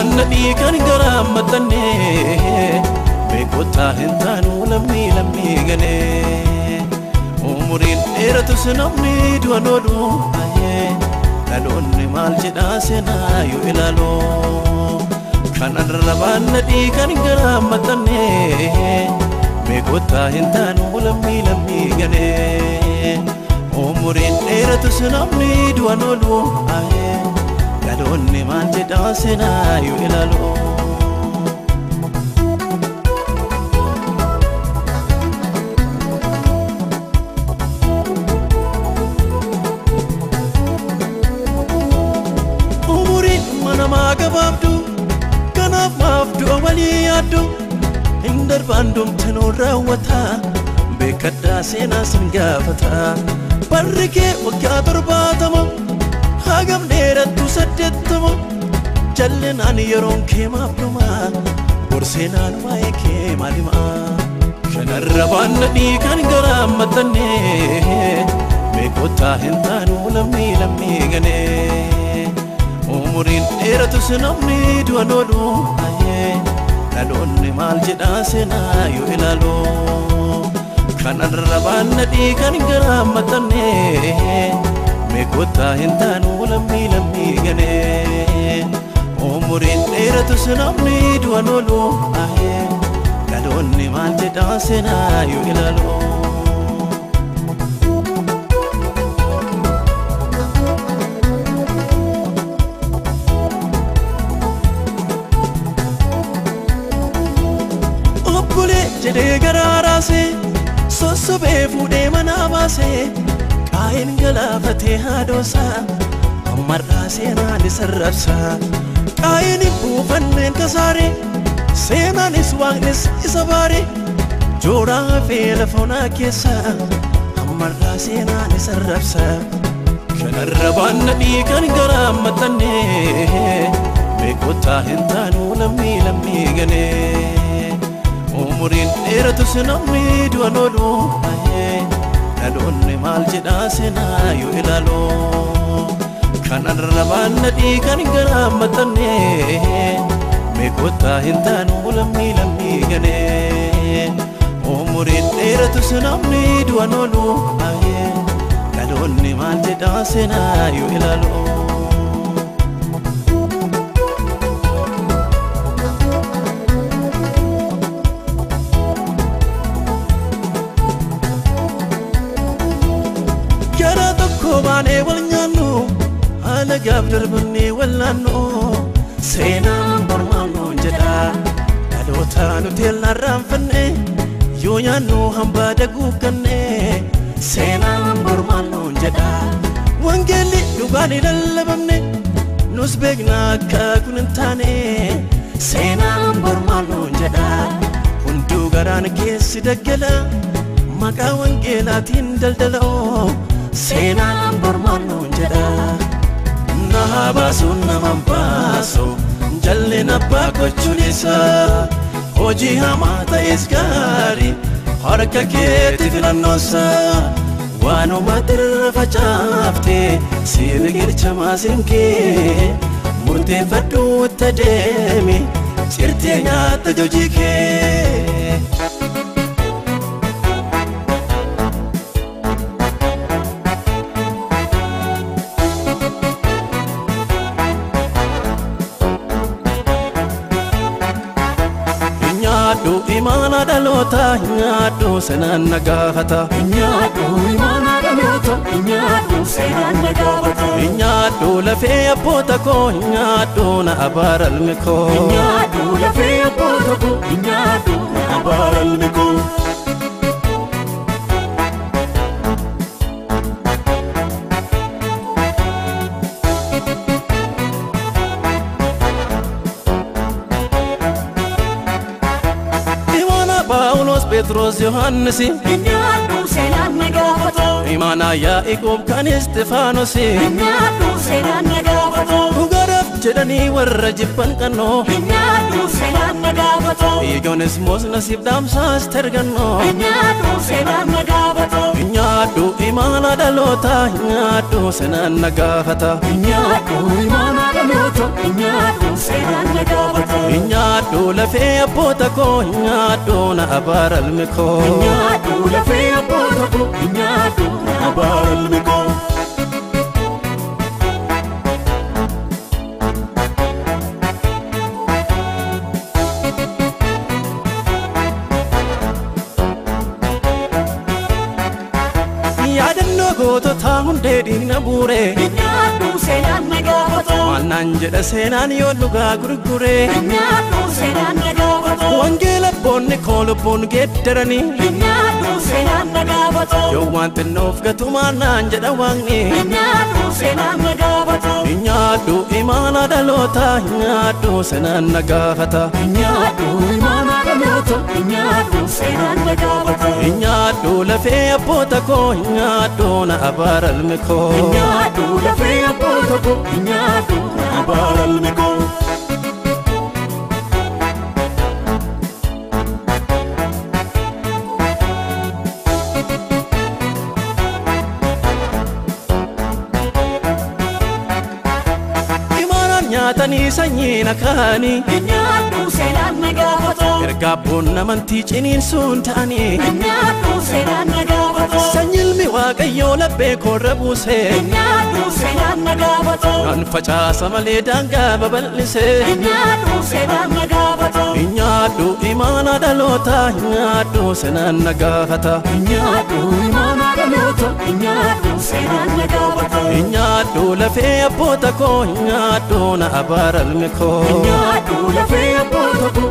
Kanarra baannadhii kan garaa maxxannee beekotaa hin taanu lammii lammii galee umuriin dheeratus namni du'an oolu dhaloonni maal jedhaa seenaa yoo ilaalu. Kanarra baannadhii kan garaa maxxannee beekotaa hin taanu lammii lammii galee umuriin dheeratus namni du'an oolu dhaloonni maal jedhaa seenaa yoo ilaalu. Umuriin namaa gabaabdu kanaaf maaf du'a walii yaaddu hin darbaan dhumtinuu raawwata beekadhaa seenaa sin gaafata barri kee waggaa 70 hagam dheerattu 80 jallinaan yeroon kee maaf dhuma borseenaan waa'ee kee maal hima. Kanarra baannadhii kan garaa maxxannee beekotaa hin taanu lammii lammii galee umuriin dheeratus namni du'an oolu dhaloonni maal jedhaa seenaa yoo ilaalu. Kanarra baannadhii kan garaa maxxannee beekotaa hin taanu lammii lammii galee umuriin dheeratus namni du'an oolu dhaloonni maal jedhaa seenaa yoo ilaalu. Obbolee jedhee garaa raasee sossobee fuudhee manaa baasee qaayin galaafatee haadhoosaa ammarraa seenaan isa rabsa qaayin hin buufanneen kasaare seenaanis waaqnis isa baare jooraa hafee lafa onaa keessa ammarraa seenaan isa rabsa. Kanarra baannadhii kan garaa maxxannee beekotaa hin taanu lammii lammii galee umuriin dheeratus namni du'an oolu dhaloonni maal jedhaa seenaa yoo ilaalu. Kanarra baannadhii kan garaa maxxannee beekotaa hin taanu lammii lammii galee umuriin dheeratus namni du'an oolu dhaloonni maal jedhaa seenaa yoo ilaalu. Gara tokko baanee wal nyaannu haala gaaf darbannee wal naannu seenaan mormaan nuun jedha dhaloota nuti irraanfanne yoo nyaannu hambaa daguugganne seenaan mormaan nuun jedha wangeelli dhugaan hin lallabamne nus beekna akka kun hin taane seenaan mormaan nuun jedha hunduu garaan keessi daggala maqaa wangeelaatiin daldala'oo seenaan mormaan nuun jedha. Na baasu nama baasu jalli abbaa gochuun isaa hojii hamaa ta'es gaarii harka keetti filannoosaa waanuma irra facaafte si biqilcha maasiin kee murteeffadhu itti adeemi cirtee nyaatta hojii kee. Nyaadhu imaana dhaloota nyaadhu seenaan na gaafata. Nyaadhu imaana dhaloota nyaadhu seenaan na gaafata. Nyaadhu lafee abboota koo nyaadhu na abaara ilmi koo. Nyaadhu lafee abboota koo nyaadhu na abaara ilmi koo. Phaawulos Phexros Yohaannis Nyaadhu seenaan na gaafata. Imaana Yaaqoob kan Isxifaanos Nyaadhu seenaan na gaafata. Dhugaadhaaf jedhanii warra jibban qannoo Nyaadhu seenaan na gaafata. Eegoonis moosnasiif dhaamsaas targannoo Nyaadhu seenaan na gaafata. Nyaadhu imaana dhalootaa nyaadhu seenaan na gaafata. Nyaadhu imaanaa dhaloota nyaadhu seenaan na gaafata. Nyaadhu lafee abboota koo nyaadhu na abaara ilmi koo. Nyaadhu lafee abboota koo nyaadhu na abaara ilmi koo. Yaadannoo goototaa hundee diina buure. Nyaadhu seenaan na gaafata. Maal jedha seenaan yoo dhugaa gurgure. Nyaadhu seenaan na gaafata. Wangeela abboonni koo lubbuun geeddaranii. Nyaadhu seenaan na gaafata. Yoo waan xinnoof gatu maal jedha waaqni. Nyaadhu seenaan na gaafata. Nyaadhu imaana dhalootaa nyaadhu seenaan na gaafata. Nyaadhu imaana dhaloota nyaadhu seenaan na gaafata. Nyaadhu lafee abboota koo nyaadhu na abaara ilmi koo. Nyaadhu lafee abboota koo nyaadhu na abaara ilmi koo. Imaanaan nyaatanii sanyii na kaanii. Nyaadhu seenaan na gaafata. Erga abboon amantii ciniinsuun ta'anii. Nyaadhu seenaan na gaafata. Sanyi ilmi waaqayyoo laphee koorra buuse. Nyaadhu seenaan na gaafata. Nan facaasa malee daangaa babal'ise. Nyaadhu seenaan na gaafata. Nyaadhu imaana dhalootaa nyaadhu seenaan na gaafata. Nyaadhu imaana dhaloota nyaadhu seenaan na gaafata. Nyaadhu lafee abboota koo nyaadhu na abaara ilmi koo. Nyaadhu lafee abboota koo.